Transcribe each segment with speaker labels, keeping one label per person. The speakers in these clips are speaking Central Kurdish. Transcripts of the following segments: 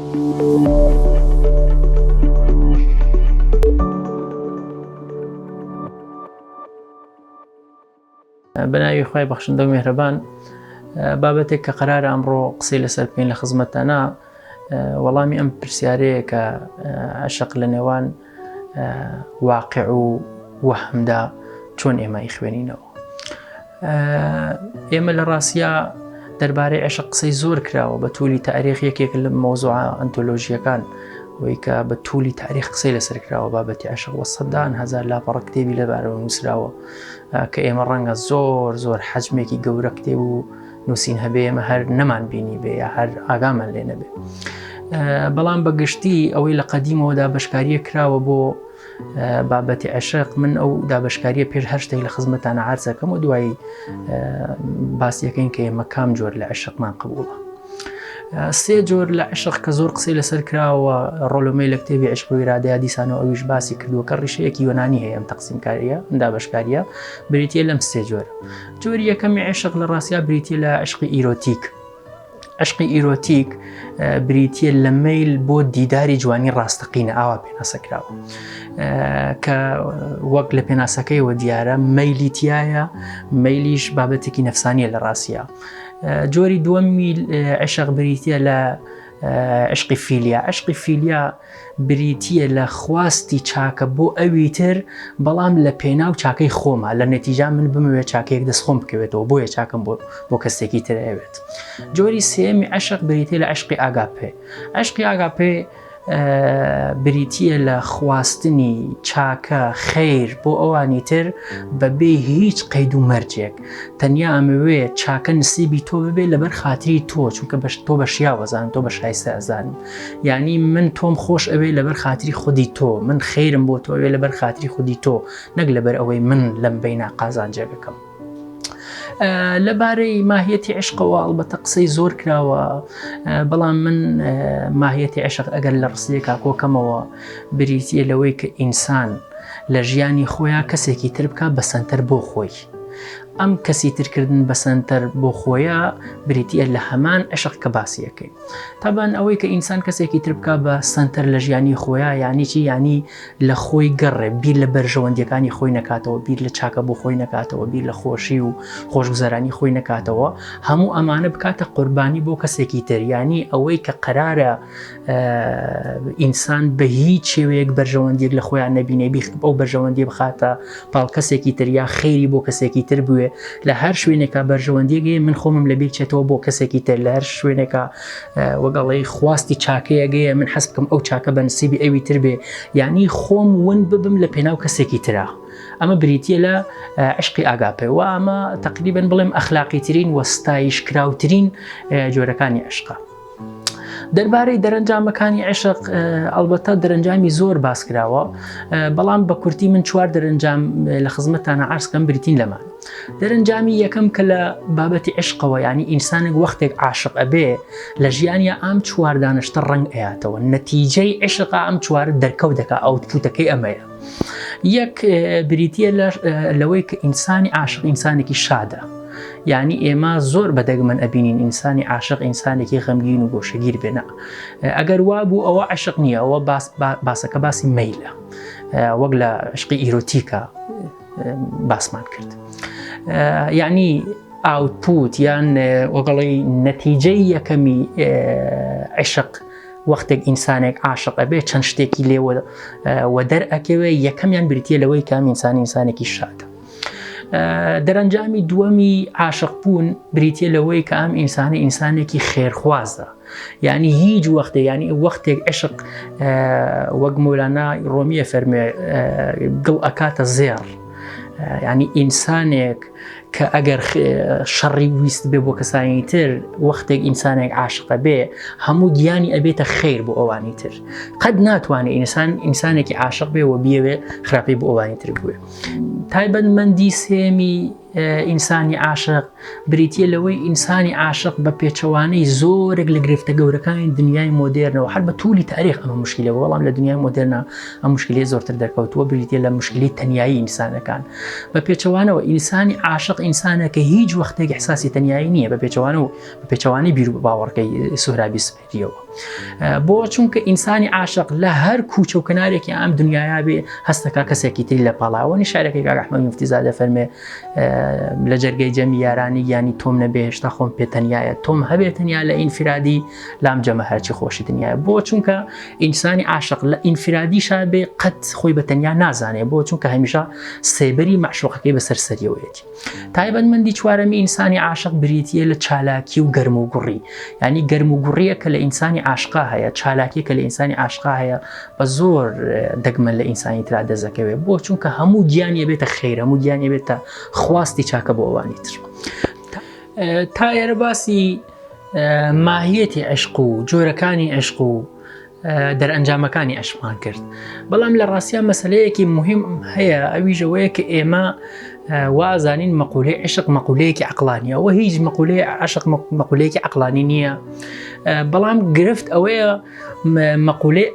Speaker 1: بەناوی خوای بەخشندە و مێهرەبان بابەتێک کە قەرارە ئەمڕۆ قسەی لەسەر بکەین لە خزمەتانە وەڵامی ئەم پرسیارەیە کە عشق لە نێوان واقع و وەهمدا چۆن ئێمە ئیخوێنینەوە ئێمە لە ڕاستیا دەربارەی عشق قسەی زۆر کراوە بە تولی تاریخ یەکێک لە مەوزوعە ئەنتۆلۆژیەکان وی کە بە تولی تاریخ قسەی لەسەر کراوە بابەتی عشق وە سەدان هزار لاپەڕە کتێبی لەبارەوە نووسراوە کە ئێمە ڕەنگە زۆر زۆر حەجمێکی گەورە کتێب و نووسین هەبێ ئێمە هەر نەمان بینی بێ یا هەر ئاگامان لێ نەبێ بەڵام بە گشتی ئەوەی لە قەدیمەوە دابشکاریە کراوە بۆ بابەتی عشق من ئەو دابشکاریە پێش هەر شتێک لە خزمەتانە عرزەکەم و دوایی باسیەکەین کە ئێمە کام جۆر لە عشقمان قبوڵە. سێ جۆر لە عشق کە زۆر قسەی لەسەر کراوە ڕۆلۆمەی لە کتێبی عشق و ئیرادەیا دیسانەوە ئەویش باسی کردووە کە ڕیشەیەکی یۆنانی هەیە ئەم تەقسیمکاریە ئەم دابەشکاریە بریتە لەم سێ جۆر جۆری یەکەمی عشق لە ڕاستیا بریتە لە عشقی ئیرۆتیک عشقی ئیرۆتیک بریتە لە مەیل بۆ دیداری جوانی ڕاستەقینە ئاوا پێناسە کراوە کە وەک لە پێناسەکەیەوە دیارە مەیلی تایە مەیلیش بابەتێکی نەفسانیە لە ڕاستە جۆری دووەمی عشق بریتە لە عشقی فیلیا عشقی فیلیا بریتە لە خواستی چاکە بۆ ئەوی تر بەڵام لە پێناو چاکەی خۆمە لە نەتیجا من بمەوێت چاکەیەک دەست خۆم بکەوێتەوە بۆیە چاکەم بۆ بۆ کەسێکی تر ئەوێت جۆری سێمی عشق بریتە لە عشقی ئاگاپێ عشقی ئاگاپێ بریتییە لە خواستنی چاکە، خەیر، بۆ ئەوانی تر بەبێ هیچ قەید و مەرجێک. تەنیا ئەمەوێ چاکە نسیبی تۆ ببێ لەبەر خاتری تۆ، چونکە بەش تۆ بە شیاو ئەزانم، تۆ بە شایستە ئەزانم. یانی من تۆم خۆش ئەوێ لەبەر خاتری خودی تۆ، من خەیرم بۆ تۆ ئەوێ لەبەر خاتری خودی تۆ، نەک لەبەر ئەوەی من لەم بەینا قازانجێک ئەکەم. لەبارەی ماهیەتی عشقەوە ئەڵبەتە قسەی زۆر کراوە بەڵام من ماهیەتی عشق ئەگەر لە ڕستەیەکا کۆکەمەوە بریتە لەوەی کە ئینسان لە ژیانی خۆیان کەسێکی تر بکە بە سەنتەر بۆ خۆی ئەم کەسی ترکردن بە سەنتەر بۆ خۆیە بریتە لە هەمان عشق کە باسیەکەی تابان ئەوەی کە ئینسان کەسێکی تر بکە بە سەنتەر لە ژیانی خۆیان یانی چی یانی لە خۆی گەڕێ، بیر لە بەرژەوەندیەکانی خۆی نەکاتەوە، بیر لە چاکە بۆ خۆی نەکاتەوە، بیر لە خۆشی و خۆشگوزەرانی خۆی نەکاتەوە، هەموو ئەمانە بکاتە قوربانی بۆ کەسێکی تر، یانی ئەوەی کە قەرارە ئینسان بە هیچ شێوەیەک بەرژەوەندیەک لە خۆیان نەبینێ، ئەو بەرژەوەندی بخاتە پاڵ کەسێکی تر یا خەیری بۆ کەسێکی تر بوێ، لە هەر شوێنێکا بەرژەوەندیەک هەیە من خۆمم لەبیر چێتەوە بۆ کەسێکی تر، لە هەر شوێنێکا وەک ئەڵێی خواستی چاکەیەگەیە من حەز بکەم ئەو چاکە بە نسیبی ئەوی تر بێ یعنی خۆم ون ببم لە پێناو کەسێکی ترا ئەمە بریتە لە عشقی ئاگاپێ و ئەمە تقریبن بڵێم ئەخلاقیترین و ستایش کراوترین جۆرەکانی عشقە. دەربارەی دەرەنجامەکانی عشق ئەلبەتە دەرەنجامی زۆر باس کراوە بەڵام بە کورتی من چوار دەرەنجام لە خزمەتانە عرضکەم بریتین لەمان. دەرەنجامی یەکەم کە لە بابەتی عشقەوە یعنی ئینسانێک وەختێک عاشق ئەبێ لە ژیانیا ئەم چوار دانشتە ڕەنگ ئەیاتەوە نەتیجەی عشقا ئەم چوار دەرکەوت دەکا output ەکەی ئەمەیە یەک بریتە لەوەی کە ئینسانی عاشق ئینسانێکی شادە یعنی ئێمە زۆر بە دەگمەن ئەبینین ئینسانی عاشق ئینسانێکی غەمگین و گۆشەگیر بێنە ئەگەر وا بوو ئەوە عشق نییە ئەوە باس باسەکە باسی مەیلە وەک لە عشقی ئیرۆتیکە باسمان کرد یعنی output یان وەگەڵی نەتیجەی یەکەمی عشق وەختێک ئینسانێک عاشق ئەبێ چەند شتێکی لێوە وە دەر ئەکەوێ یەکەمیان بریتە لەوەی کام ئینسان ئینسانێکی شادە. دەرەنجامی دووەمی عاشق بوون بریتە لەوەی کە ئەم ئینسانە ئینسانێکی خێرخوازە یعنی هیچ وەختێ یعنی وەختێک عشق وەک مۆلانا ڕۆمیە فەرمێ گڵ ئەکاتە زێڕ ینی ئینسانێک کە ئەگەر شەڕی ویست بێ بۆ کەسانی تر وەختێک ئینسانێک عاشقە بێ هەموو گیانی ئەبێتە خێر بۆ ئەوانی تر قەت ناتوانێت ئینسان ئینسانێکی عاشق بێ و بیەوێ خراپی بۆ ئەوانی تر بوێ تایبەتمەندی سێمی ئینسانی عاشق بریتە لەوەی ئینسانی عاشق بە پێچەوانەی زۆرێک لە گرفتە گەورەکانی دنیای مۆدێرنەوە هەر بە تولی تاریخ ئەمە مشکلە بەڵام لە دنیای مۆدێرنا ئەم مشکلی زۆرتر دەرکەوتووە بریتە لە مشکلی تەنیایی ئینسانەکان بە پێچەوانەوە ئینسانی عاشق ئینسانە کە هیچ وەختێک احساسی تەنیایی نییە بە پێچەوانە و بە پێچەوانەی بیر و باوەڕکەی سوهرابی سپێریەوە. بۆ چونکە ئینسانی عاشق لە هەر کوچە و کەنارێکی ئەم دنیایا بێ هەستەکە کەسێکی تری لە پاڵاوەنی شارەکەی کاک ئەحمەد موفتیزادە فەرمێ لە جەرگەی جەمی یارانی گیانی تۆم نەبێ هێشتا خۆم پێ تەنیایە تۆم هەبێ تەنیا لە ئینفرادی لام جەمە هەرچی خۆشی دنیاە بۆ چونکە ئینسانی عاشق لە ئینفرادی شابێ قەت خۆی بە تەنیا نازانێ بۆ چونکە هەمیشە سێبەری مەعشوقەکەی بەسەر سەریەوەیەتی تایبەتمەندی چوارەمی ئینسانی عاشق بریتییە لە چالاکی و گەرم و گوڕی ینی گەرم و گوڕیە کە لە ئینسانی عاشقا هەیە چالاکی کە لە ئینسانی عاشقا هەیە بە زۆر دەگمەن لە ئینسانی ترا دەزەکەوێت بۆ چونکە هەموو گیانی بێتە خێر هەموو گیانی بێتە خواستی چاکە بۆ ئەوانی تر تا ئێرە باسی ماهیەتی عشق و جۆرەکانی عشق و دەرئەنجامەکانی عەشقمان کرد بەڵام لە ڕاستیا مەسلەیەکی مهم هەیە ئەویش ئەوەیە کە ئێمە وازانین مەقولەی عشق مەقولەیەکی عقلانیە ئەوە هیچ مەقولەی عشق مەقولەیەکی عقلانی نییە بەڵام گرفت ئەوەیە مەقولەی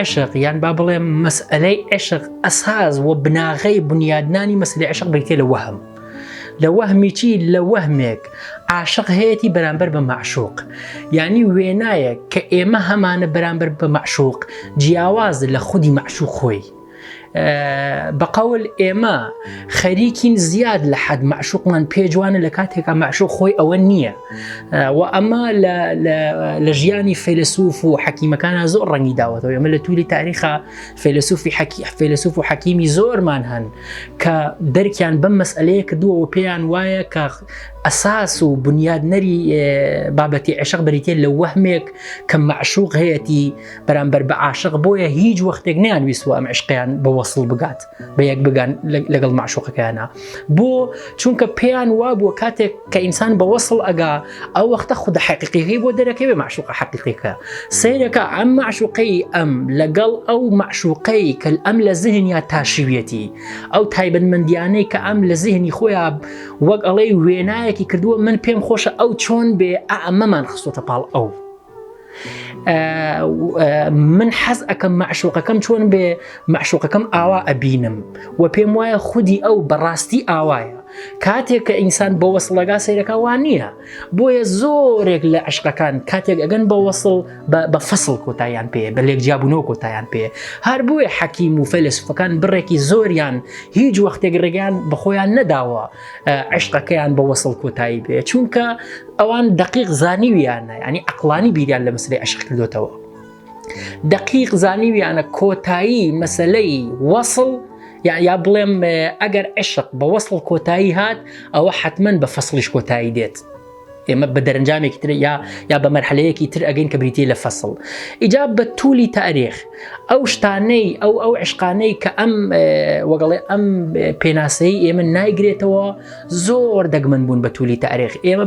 Speaker 1: عشق یان با بڵێم مەسئلەی عشق ئەساز و بناغەی بنیادنانی مەسلی عشق بریتە لە وەهم لە وەهمی چی؟ لە وەهمێک عاشق هەیەتی بەرامبەر بە مەعشوق یعنی وێنایەک کە ئێمە هەمانە بەرامبەر بە مەعشوق جیاواز لە خودی مەعشوق خۆی بە قەول ئێمە خەریکین زیاد لە حەد مەعشوقمان پێ جوانە لە کاتێکا مەعشوق خۆی ئەوە نییە و ئەمە لە ژیانی فەیلسوف و حەکیمەکانە زۆر ڕەنگی داوەتەوە ئێمە لە تولی تاریخە فەیلسوفی حەکی فەیلسوف و حەکیمی زۆرمان هەن کە دەرکیان بەم مەسئلەیە کردووە و پێیان وایە کە ئەساس و بنیادنەری بابەتی عشق بریتە لە وەهمێک کە مەعشوق هەیەتی بەرامبەر بە عاشق بۆیە هیچ وەختێک نیان ویستوە ئەم عشقیان بە وەسڵ بگات بە یەک بگان لەگەڵ مەعشوقەکەیانە بۆ چونکە پێیان وابووە کاتێک کە ئینسان بە وەسڵ ئەگا ئەو وەختە خودە حەقیقیەکەی بۆ دەرەکەوێ مەعشوقە حەقیقیەکە سەیرەکە ئەم مەعشوقەی ئەم لەگەڵ ئەو مەعشوقەی کە ئەم لە زهنیا تاشیویەتی ئەو تایبەتمەندیانەی کە ئەم لە زهنی خۆیان وەک ئەڵێ وێنایەکی کردووە من پێم خۆشە ئەو چۆن بێ ئەمەمان خستۆتە پاڵ ئەو من حەز ئەەکەم مەعشوقەکەم چۆن بێ مەعشوقەکەم ئاوا ئەبینم و پێم وایە خودی ئەو بەڕاستی ئاوایە کاتێک کە ئینسان بە وەسڵەگا سەیرەکە وان نییە بۆیە زۆرێک لە عشقەکان کاتێک ئەگەن بە وەسڵ بە فەسڵ کۆتاییان پێ بە لێک جیابوونەوە کۆتاییان پێ هەر بۆیە حەکیم و فەیلەسوفەکان بڕێکی زۆریان هیچ وەختێک ڕێگەیان بەخۆیان نەداوە عشقەکەیان بە وەسڵ کۆتایی بێ چونکە ئەوان دەقیق زانیویانە ینی عقلانی بیریان لە مەسلەی عشق کردوتەوە دەقیق زانیویانە کۆتایی مەسلەی وەسڵ یا یا بڵێم ئەگەر عشق بە وەسڵ کۆتایی هات ئەوە حتمما بە فەسڵیش کۆتایی دێت ئێمە بە دەرەنجامێکی تر یا یا بە مەرحلەیەکی تر ئەگەین کە بریتە لە فەسڵ ئیجا بە تولی تاریخ ئەو شتانەی ئەو ئەو عشقانەی کە ئەم وەگەڵێ ئەم پێناسەی ئێمە نایگرێتەوە زۆر دەگمەن بوون بە تولی تاریخ ئێمە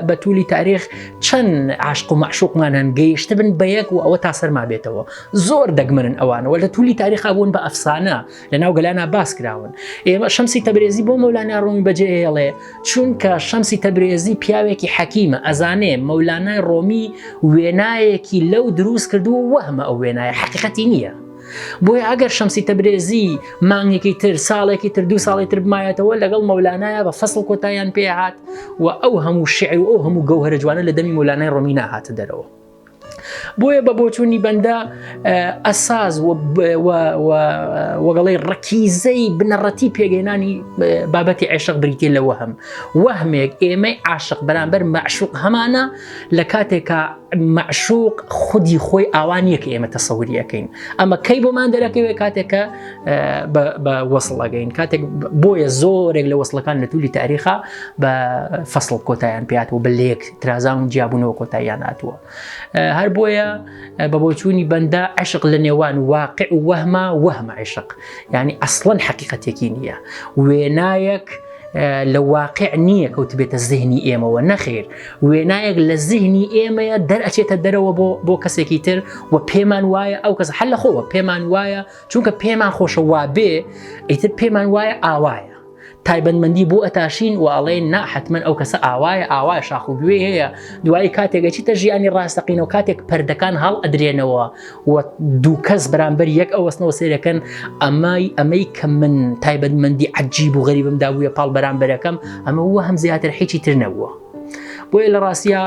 Speaker 1: بە تولی تاریخ چەند عاشق و مەعشوقمان هەن گەیشتبن بە یەک و ئەوە تا سەرما بێتەوە زۆر دەگمەنن ئەوانەوە لە تولی تاریخا بوون بە ئەفسانە لە ناو گەلانا باس کراون ئێمە شەمسی تەبرێزی بۆ مەولانا ڕۆمی بەجێ هێڵێ چونکە شەمسی تەبرێزی پیاوێکی حەکیمە ئەزانێ مەولانای ڕۆمی وێنایەکی لەو دروست کردووە وەهمە ئەو وێنایە حەقیقەتی نییە بۆیە ئەگەر شەمسی تەبرێزی مانگێکی تر ساڵێکی تر دوو ساڵی تر بمایەتەوە لەگەڵ مەولانایە بە فەسڵ کۆتاییان پێهات و ئەو هەموو شعر و ئەو هەموو گەوهرە جوانە لە دەمی مەولانای ڕۆمی ناهاتە دەرەوە. بۆیە بە بۆچوونی بەندە ئەساز وەگەڵی ڕەکیزەی بنەڕەتی پێگەێنانی بابەتی عێشق بریتە لە وەهم وەهمێک ئێمەی عاشق بەرامبەر مەعشوق هەمانە لە کاتێکا مەعشوق خودی خۆی ئاوا نییە کە ئێمە تەسەوری ئەەکەین ئەمە کەی بۆمان دەرەکەوێت کاتێکە بە وەسڵ ئەگەین کاتێک بۆیە زۆرێک لە وەسڵەکان لە تولی تاریخا بە فەسڵ کۆتایان پێات و بە لێک ترازان و جیابوونەوە کۆتاییان هاتووە هەر بۆیە بە بۆچوونی بەندە عشق لە نێوان واقع و وەهمە وەهمە عشق یعنی ئەسڵەن حقیقەتێکی نییە وێنایەک لە واقع نییە کەوتبێتە زهنی ئێمەوە نەخێر وێنایەک لە زهنی ئێمەیە دەرئەچێتە دەرەوە بۆ بۆ کەسێکی تر و پێمان وایە ئەو کەس حل لە خۆوە پێمان وایە چونکە پێمان خۆشە وابێ ئیتر پێمان وایە ئاوایە تایبەتمەندی بۆ ئەتاشین و ئەڵێن نا حتمما ئەو کەسە ئاوایە ئاوایە شاخ و گوێ هەیە دوایی کاتێک ئەچیتە ژیانی ڕاستەقینەوە کاتێک پەردەکان هەڵ ئەدرێنەوە و دوو کەس بەرامبەر یەک ئەوەستنەوە سەیرەکەن ئەمای ئەمەی کە من تایبەتمەندی عجیب و غەریبم دابووە پاڵ بەرامبەرەکەم ئەمە وەهم زیاتر هیچی تر نەبووە. بۆیە لە ڕاستە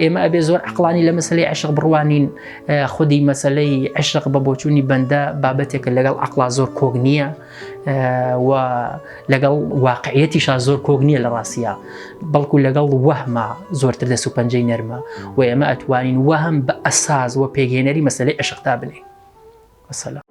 Speaker 1: ئێمە ئەبێ زۆر عقلانی لە مەسلەی عشق بڕوانین خودی مەسلەی عشق بە بۆچوونی بەندە بابەتێکە لەگەڵ عقلا زۆر کۆک نییە و لەگەڵ واقعیەتیشا زۆر کۆک نییە لە ڕاستە بەڵکو لەگەڵ وەهما زۆرتر دەست و پەنجەی نەرمە و ئێمە ئەتوانین وەهم بە ئەساز وە پێکهێنەری مەسلەی عشقدا بنێین وەسەلام.